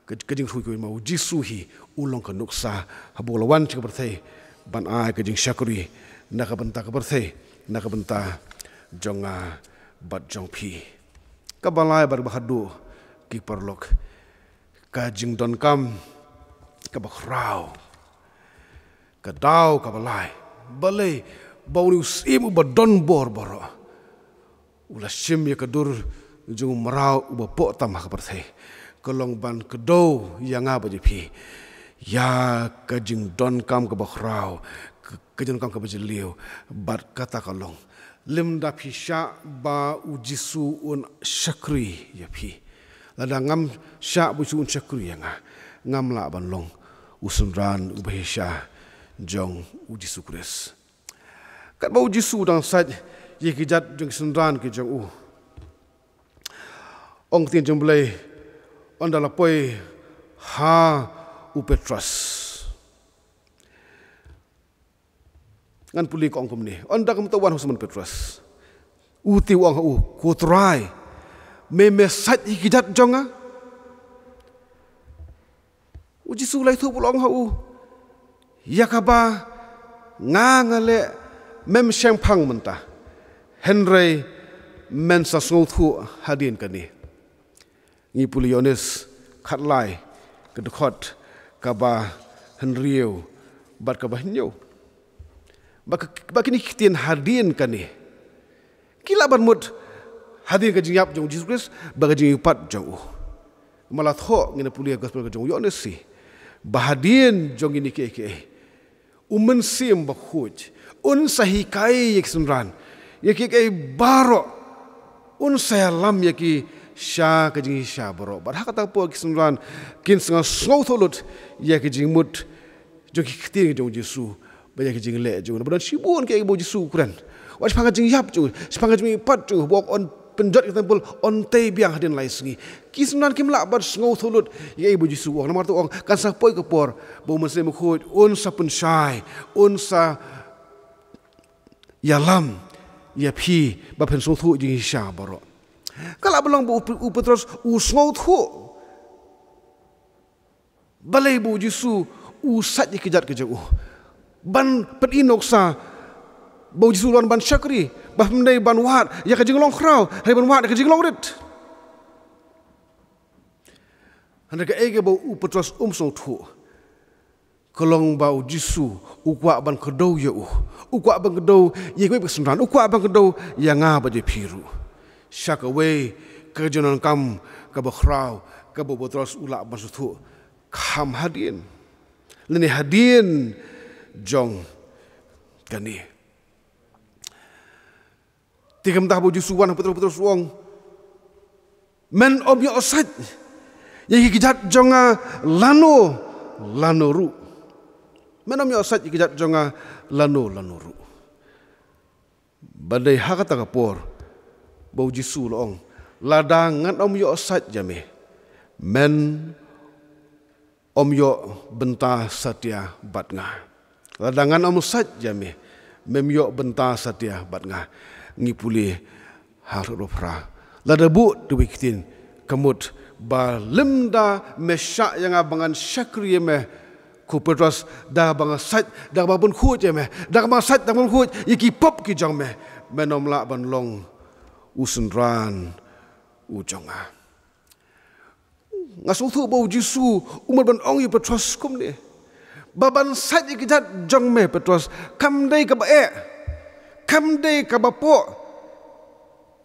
ka, ka jingkyrkhu ïa kiwei. Ma u Jisu hi u long ka nuksa haba u la wan sha ka pyrthei ban ai ka jingshakri na ka bynta ka pyrthei, na ka bynta jong nga bad jong phi. Kaba lai bad kaba khatduh, ki paralok, ka jingdonkam kaba khraw. Ka daw kaba lai, balei ba une u syiem uba don bor baroh u la shim ïa ka dur jong u mraw uba poh tam ha ka pyrthei? Ka long ban kdew ïa nga bad ïa phi ïa ka jingdonkam kaba khraw, ka, ka jingdonkam kaba jylliew. Bad kata ka long, lymda phi shah ba u Jisu un shakri ïa phi. Lada ngam shah ba u Jisu un shakri ïa nga, ngam lah ban long u synran uba shisha jong u Jisu Khrist. Katba u Jisu u dang sait ïa ki jait jong ki synran ki jong u, Ong ktien jong U Blei, ynda la poi ha u Petros. Ngan pule ka ong kumne. Ynda kumta wan ha u Simon Petros, u te u ong ha u, Ko Trai, me me sait ïa ki kjat jong nga? U Jisu la ïathuh bha u ong ha u, ïa kaba nga nga leh mem shemphang mynta, hynrei men sa sngewthuh hadien kane. Ngi pule Ïoannis khatlai, ka dkhot kaba hynriew bad kaba hynñiew. Ba ka, ba kine ki ktien hadien kane ki lah ban mut hadien ka jingïap jong u Jisu Khrist bad ka jingïapeit jong u. Namar la thoh, ngin ïa pule ha gospel ka jong u Ïoannis hi, ba hadien jong kine kiei kiei, U Mynsiem Bakhuid un sa hikai ïa ki synran ïa kiei kiei baroh, un sa ïalam ïa ki sha ka jingshisha baroh. Bad ha kata ka por ki synran kin sa sngewthuh lut ïa ki jingmut jong ki ktien jong u Jisu bad ïa ki jingleh jong u. Namar don shibun kiei kiei ba u Jisu u kren, wat shaphang ka jingïap jong u, shaphang ka jingïapeit jong u, ba u ong yn pynjot ïa ka templ, yn tei biang hadien lai sngi. Ki synran kim lah ban sngewthuh lut ïa kiei ba u Jisu u ong. Namar kata u ong, kan sa poi ka por ba U Mynsiem Bakhuid un sa pynshai, un sa ïalam ïa phi ba phin sngewthuh jingshisha baroh. Ka lah ban long ba u, u Petros u sngewthuh balei ba u Jisu u sait ïa ki kjat ki jong u, ban pyni nuksa ba u Jisu u la wan ban shakri, ba ym dei ban wad ïa ka jinglong khraw, hynrei ban wad ïa ka jinglong rit. Hynrei kaei kaba u Petros um sngewthuh ka long ba u Jisu u kwah ban kdew ïa u, u kwah ban kdew ïa kiwei pat ki synran, u kwah ban kdew ïa nga bad ïa phi ruh. Sha kawei ka jingdonkam kaba khraw kaba u Petros u lah ban sngewthuh kham hadien, lane hadien jong kane. Te kumta haba u Jisu u wan ha u Petros, u Petros u ong, men ym ïoh sait ïa ki kjat jong nga lano lano ruh. Men ym ïoh sait ïa ki kjat jong nga lano lano ruh. Ba dei ha kata ka por ba u Jisu u la ong, lada ngan ym ïoh sait ïa me, men ym ïoh bynta satia bad nga. Lada ngan ym sait ïa me, mem ïoh bynta satia bad nga. Ngi pule ha dkhot ba phra. Lada buh da kiwei ki ktien, ka mut ba lymda me shah ïa nga ba ngan shakri ïa me, ko Petros, da kaba nga sait, da kaba nga pynkhuid ïa me, da kaba nga sait, da kaba nga pynkhuid ïa ki pop ki jong me, men ym lah ban long u synran u jong nga. Nga sngewthuh ba u Jisu u mut ban ong ïa u Petros kumne, ba ban sait ïa ki kjat jong me Petros, kam dei kaba eh, kam dei kaba poh.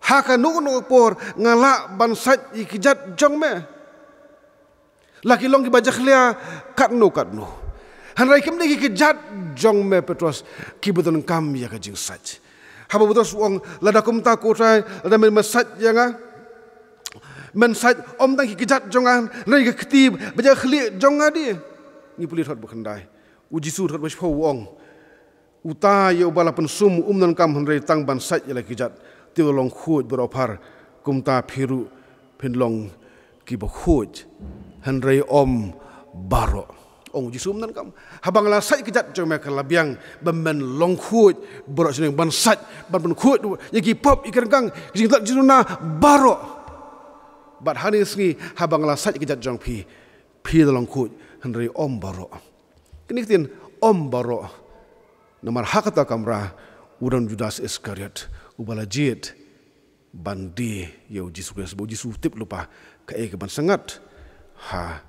Ha kano kano ka por nga lah ban sait ïa ki kjat jong me. La ki long kiba jakhlia katno katno, hynrei kam dei ki kjat jong me Petros kiba donkam ïa ka jingsait. Haba u Petros u ong, lada kumta ko Trai, lada men, men sait ïa nga, men sait ym tang ki kjat jong nga, hynrei ka kti bad ka khlieh jong nga de. Ngi pule dkhot ba khyndai. U Jisu dkhot ba shiphew u ong, uta ïa uba la pynsum um donkam hynrei tang ban sait ïa la ki kjat, te u la long khuid baroh phar. Kumta phi ruh phin long kiba khuid, hynrei ym baroh. Ong u Jisu, ym donkam. Haba nga la sait ki kjat jong me ka la biang ba men long khuid baroh shnong, ban sait, ban pynkhuid ïa ki pop, ïa ki ryngkang, ki jingtlot jingduna baroh. Bad ha kine ki sngi haba nga la sait ki kjat jong phi, phi la long khuid, hynrei ym baroh. Kine ki ktien ym baroh, namar ha kata ka kamra u don Judas Iskariot, uba la jied ban die ïa u Jisu Khrist. Ba u Jisu u tip lypa kaei kaban sa ngat ha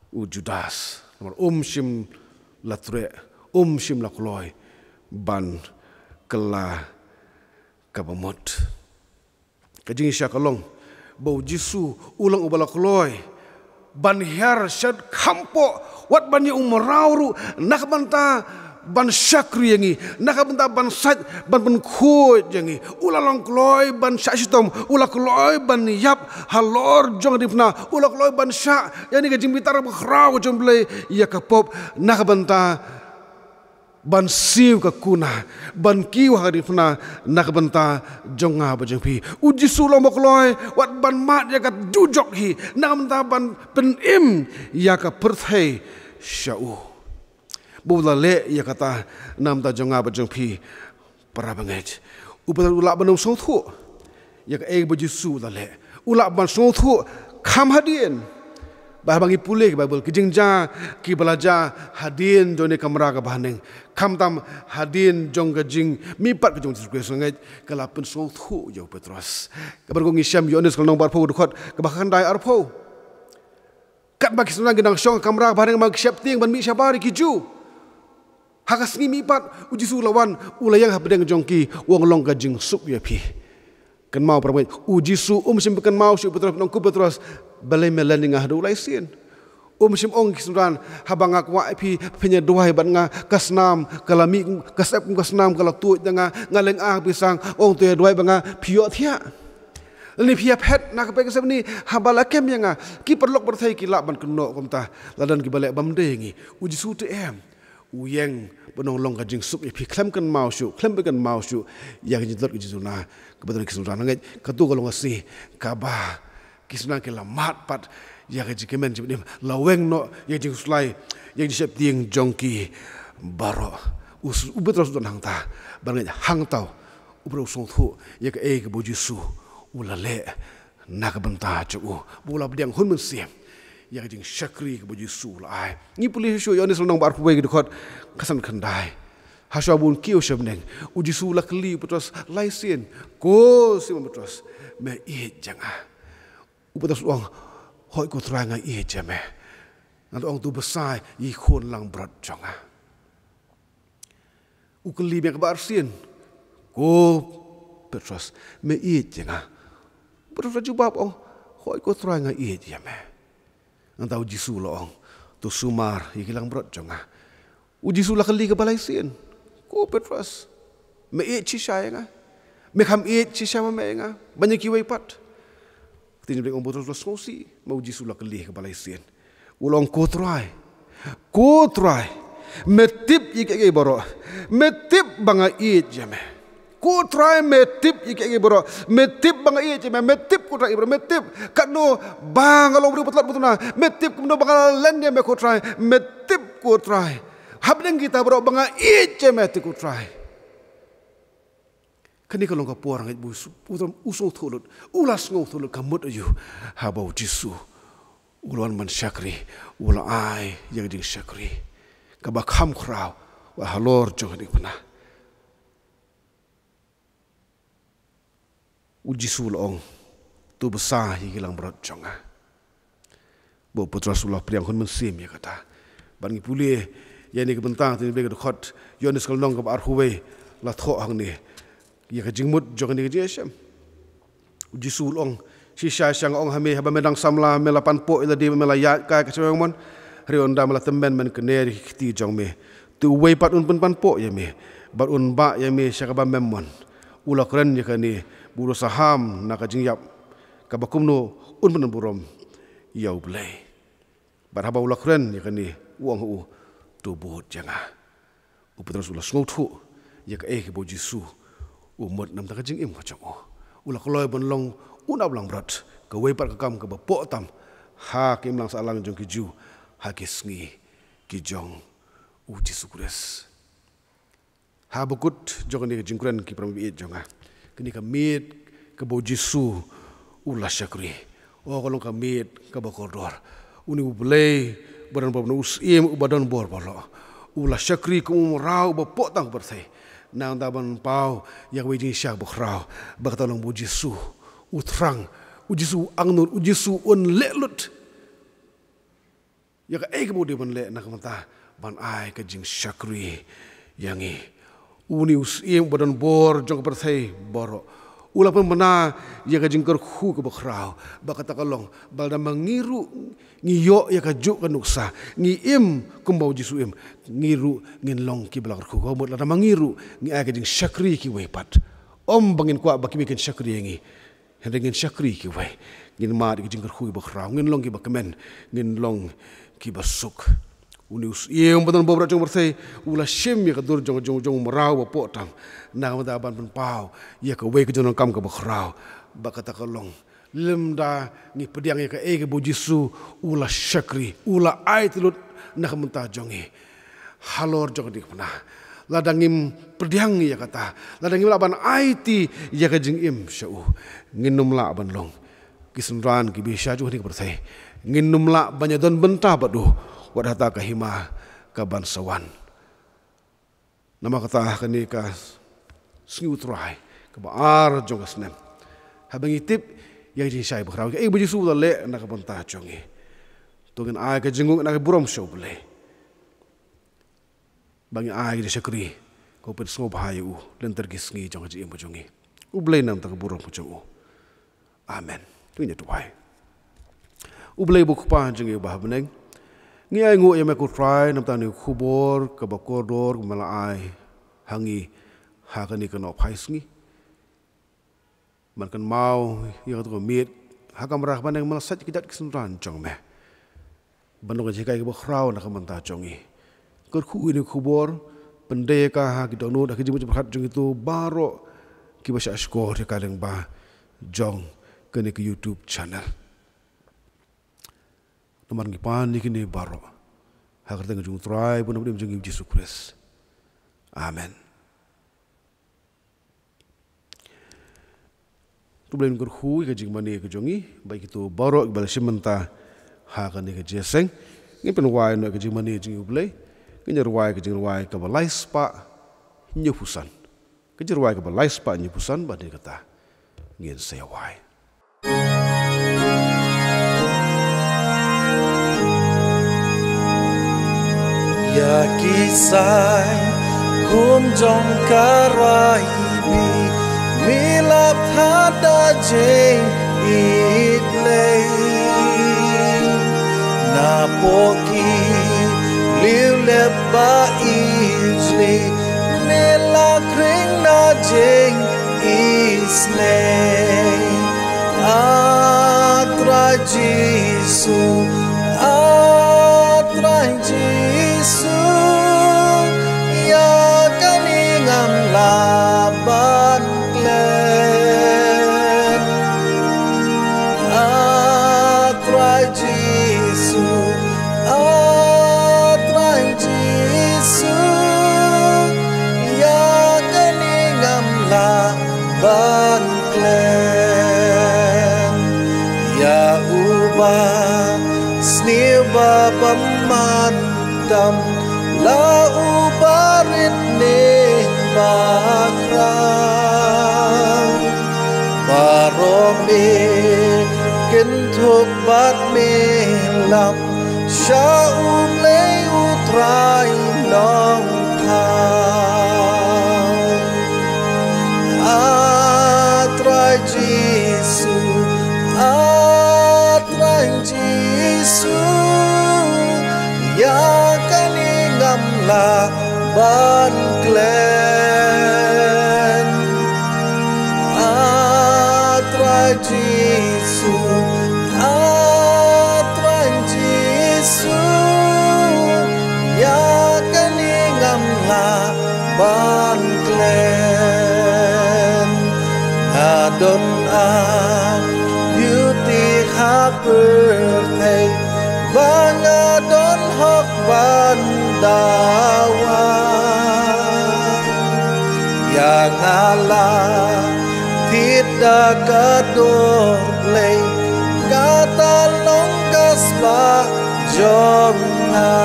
u Judas, namar um shym la treh, um shym la kloi ban kylla kaba mut. Ka jingshisha ka long ba u Jisu u long uba la kloi ban hiar sha kham poh, wat ban ïa u mraw ruh, na ka bynta ban shakri ïa ngi, na ka bynta ban sait, ban pynkhuid ïa ngi. U la long kloi ban shah shitom, u la kloi ban ïap halor jong ka diengphna, u la kloi ban shah ïa kane ka jingbitar bakhraw jong U Blei ïa ka pop, na ka bynta ban siew ka kuna, ban kiew ha ka diengphna na ka bynta jong nga bad jong phi. U Jisu u long ba kloi wat ban mad ïa ka dujok hi na ka bynta ban pynim ïa ka pyrthei sha u. Ba u la leh ïa kata na ka bynta jong nga bad jong phi, para bangeit. U Petros u lah ban ym sngewthuh ïa kaei ba u Jisu u la leh. U lah ban sngewthuh kham hadien. Ba haba ngi pule ka Baibl, ki jingjia kiba la jia hadien jong kane ka kamra kaba ha neng, khamtam hadien jong ka jingmihpat ka jong u Jisu Khrist, ngeit ka la pynsngewthuh ïa u Petros. Kaba ngi shem Ïoannis ka lynnong ba arphew, dkhot kaba khyndai arphew. Katba ki synran ki dang shong ha ka kamra kaba ha neng, namar ki sheptieng ban mih shabar ïa ki Jiw. Ha ka sngi mihpat, u Jisu u la wan, u la ïeng hapdeng jong ki, u ong, long ka jingsuk ïa phi. Kynmaw, para bangeit, u Jisu um shym pynkynmaw shuh ïa u Petros, ong, ko Petros, balei me len ïa nga haduh lai sien. Um shym ong ïa ki synran, haba nga kwah ïa phi, phin ïa duwai bad nga, ka snam ka la mih, ka sep kum ka snam ka la tuid na nga, nga lynga ha phi sang, ong, to ïa duwai bad nga, phi ïohthiah. Lane phi ïa phet na ka pyrthei ka sepngi, haba la kem ïa nga. Ki paralok pyrthei ki lah ban kynnoh kumta, la don kiba leh bym dei ïa ngi. U Jisu te em, u ïeng ban ong, long ka jingsuk ïa phi, khlem kynmaw shuh, khlem pynkynmaw shuh ïa ka jingtlot ka jingduna kaba don ha ki synran. Ngeit, kato ka long ka sngi kaba ki synran ki la mad pat ïa ka jingkmen jingpynim, la weng noh ïa ka jingkhuslai, ïa ka jingsheptieng jong ki baroh. U s-, u Petros u don hangta, bad ngeit hangta u Petros u sngewthuh ïa kaei kaba u Jisu u la leh na ka bynta jong u, ba u la pdiang hun mynsiem ïa ka jingshakri kaba u Jisu u la ai. Ngi pule shuh shuh Ïoannis lynnong ba arphew wei, ka dkhot ka san khyndai. Hashwa ba un kiew sha bneng, u Jisu u la kylli u Petros lai sien, ko Simon Petros, me ïeit ïa nga? U Petros u ong, hooid ko Trai, nga ïeit ïa me. Nangta u ong, to bsa ïa ki khun langbrot jong nga. U kylli biang kaba arsien, ko Petros, me ïeit ïa nga? U Petros u la jubab, ong, hooid ko Trai, nga ïeit ïa me. Nangta u Jisu u la ong, to sumar ïa ki langbrot jong nga. U Jisu u la kylli kaba lai sien, ko Petros, me ïeit shisha ïa nga? Me kham ïeit shisha ma me ïa nga ban ïa kiwei pat? Ktien jong u Blei ka ong, u Petros u la sngewsih ba u Jisu u la kylli kaba lai sien. U la ong, ko Trai, ko Trai, me tip ïa kiei kiei baroh, me tip ba nga ïeit ïa me. Ko Trai, me tip ïa kiei kiei baroh, me tip ba nga ïeit ïa me, me tip ko Trai, baroh me tip. Katno ba nga long briew ba tlot ba duna, me tip kumno ba nga la len ïa me ko Trai, me tip ko Trai. Hapdeng kita baroh ba nga ïeit ïa me te ko Trai. Kane ka long ka por, ngeit, ba u s-, u sngewthuh lut, u la sngewthuh lut ka mut aïu haba u Jisu u la wan ban shakri, u la ai ïa ka jingshakri kaba kham khraw wat halor jong ka diengphna. U Jisu u la ong, to bsa ïa ki langbrot jong nga. Bad u Petros u la pdiang hun mynsiem ïa kata. Bad ngi pule ïa kane ka bynta, te ngi pule ka dkhot Ïoannis ka lynnong kaba arphew wei, la thoh hangne ïa ka jingmut jong kane ka jingïashem. U Jisu u la ong, shisha shisha nga ong ha me, haba me dang samla me la panpoh ïa lade, me la ïaid kai ka shynrang mon. Hynrei ynda me la tymmen, men kner ïa ki kti jong me. Te uwei pat un pynpanpoh ïa me bad un bah ïa me sha kaba mem mon. U la kren ïa kane ba u la saham na ka jingïap, kaba kumno un pynburom ïa U Blei. Bad haba u la kren ïa kane, u ong ha u, to bud ïa nga. U Petros u la sngewthuh ïa kaei kaba u Jisu u mut na ka bynta ka jingim ka jong u. U la kloi ban long u nongap langbrot, kawei pat ka kam kaba poh tam ha ka imlang sahlang jong ki Jiw ha ki sngi ki jong u Jisu Khrist. Ha bakut jong kane ka jingkren, ki para bangeit jong nga, kane ka miet kaba u Jisu u la shakri, oh, ka long ka miet kaba kordor. Une U Blei ba don bor, une u Syiem uba don bor baroh, u la shakri kum u mraw uba poh tam ha ka pyrthei, nangta ban paw ïa kawei ka jingshisha bakhraw, ba kata long ba u Jisu u thrang, u Jisu u angnud, u Jisu un leh lut ïa kaei kaba u dei ban leh na ka bynta ban ai ka jingshakri ïa ngi. Une u Syiem uba don bor jong ka pyrthei baroh, u la pynbna ïa ka jingkyrkhu kaba khraw, ba kata ka long ba lada ma ngi ruh ngi ïoh ïa kajuh ka nuksa, ngi im kumba u Jisu u im, ngi ruh ngin long kiba la kyrkhu. Ka mut lada ma ngi ruh ngi ai ka jingshakri ïa kiwei pat, ym ba ngin kwah ba kiwei kin shakri ïa ngi. Hynrei ngin shakri ïa kiwei, ngin mad ïa ki jingkyrkhu kiba khraw, ngin long kiba kmen, ngin long kiba suk. Une u syiem ba don bor baroh jong ka pyrthei u la shim ïa ka dur jong, jong, jong u mraw ba poh tam, na ka bynta ban pynpaw ïa kawei ka jingdonkam kaba khraw. Bad kata ka long, lymda ngi pdiang ïa kaei kaba u Jisu u la shakri, u la aiti lut na ka bynta jong ngi halor jong ka diengphna. Lada ngim pdiang ïa kata, lada ngim lah ban aiti ïa ka jingim sha u, ngin nym lah ban long ki synran kiba shisha jong kane ka pyrthei. Ngin nym lah ban ïadon bynta bad u wat hata ka hima kaban sa wan. Namar kata, ha kane ka Sngi U Trai kaba ar jong ka snem, haba ngi tip ïa ka jingshai bakhraw, kaei ba u Jisu u la leh na ka bynta jong ngi, to ngin ai ka jingnguh, ngin ai ka burom sha U Blei, ba ngin ai ka jingshakri kaba pynsngewbha ïa u lynter ki sngi jong ka jingim ka jong ngi. U Blei un nang ai ka burom ka jong u. Amen. To ngin ïa duwai. U Blei ba u Kpa jong ngi uba ha bneng, ngi ainguh ïa me ko Trai namar kata ka khubor kaba kordor kaba me la ai ha ngi ha kane ka Nohphai Sngi. Me kynmaw ïa kato ka miet ha ka kamra kaba bneng, me la sait ïa ki kjat ki synran jong me ban long ka jinghikai kaba khraw na ka bynta jong ngi. Kyrkhu ïa kane ka khubor, pyndei ïa ka ha ki dohnud, ha ki jingmut jingpyrkhat jong kito baroh kiba shahshkor ïa ka lyngba jong kane ka YouTube channel. Namar ngi pan ïa kine baroh ha ka kyrteng jong U Trai bad U Nongpynim jong ngi U Jisu Khrist. Amen. To U Blei un kyrkhu ïa ka jingmane ka jong ngi bad kito baroh kiba la shim bynta ha kane ka jingïaseng. Ngin pynwai noh ïa ka jingmane jong ngi U Blei. Ngin ïa rwai ïa ka jingrwai kaba lai spah hynñiewphew san. Ka jingrwai kaba lai spah hynñiewphew san, bad hadien kata ngin sa ïa wai. Ïa ki saikhum jong ka Raibi, me la thad da jingïeit Blei. Napoh ki liuh lep ba ijli, me la khring na jing isynei. A Trai Jisu, A Trai Jisu, ïa kane ngam lah ban klet. A Trai Jisu, A Trai Jisu, ïa kane ngam lah ban klet. Ïa uba sniew ba bymman tam, la uba rit ne ba khraw, baroh me kynthup bad me lam sha U Blei U Trai Nongthaw. A Trai Jisu, A Trai Jisu, ïa kane ngam lah ban klet. A Trai Jisu, A Trai Jisu, ïa kane ngam lah ban klet. Nga don a beauty ha pyrthei, ba nga don hok ban dawa. Ïa nga la thied da ka dur Blei, kata long ka spah jong nga.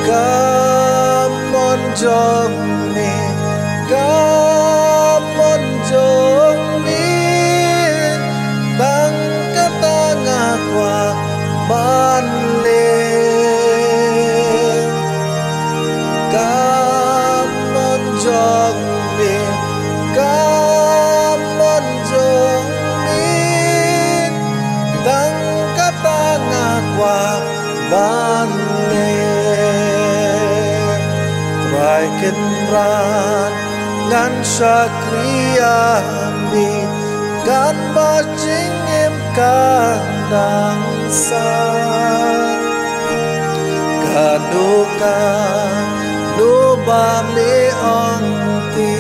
Ka mon jong me, ka mon jong me, tang kata nga kwah ban leh. Ka mon jong me, ka mon jong me, tang kata nga kwah ban leh. Trai Kynrad, ngan shakri ïa me katba jingim ka Dang sa ka duka duba me ong ti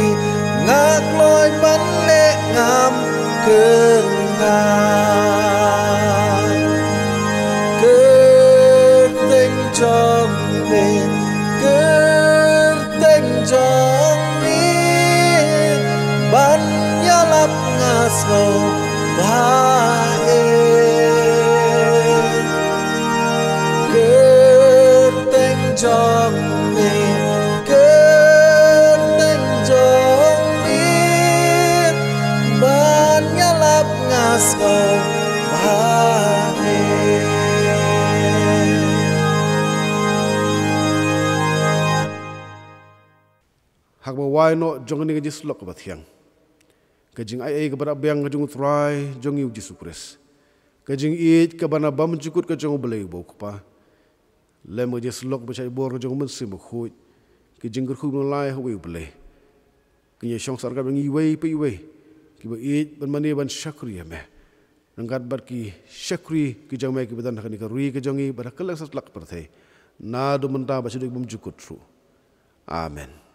ngak loi ban le ngam kena. Kyrteng jong me, kyrteng jong me ban ïalap nga sngewbha e. Kyrteng jong me, kyrteng jong me ban ïalap nga sngewbha e. Ha kaba wai noh jong kane ka jingïasyllok kaba thiang, ka jingai ei kaba dap biang ka jong U Trai jong ngi U Jisu Khrist, ka jingïeit kaba na bymjukut ka jong U Blei uba U Kpa, lem ka jingïasyllok ba shait bor ka jong U Mynsiem Bakhuid, ka jingkyrkhu ba na lai ha uwei U Blei, kin ïa shong sah ryngkat bad ngi iwei pa iwei kiba ïeit ban mane ban shakri ïa me, ryngkat bad ki shakri ki jong me kiba don ha kane ka ri ka jong ngi bad ha kylleng satlak pyrthei, naduh mynta bad shaduh bymjukut ruh. Amen.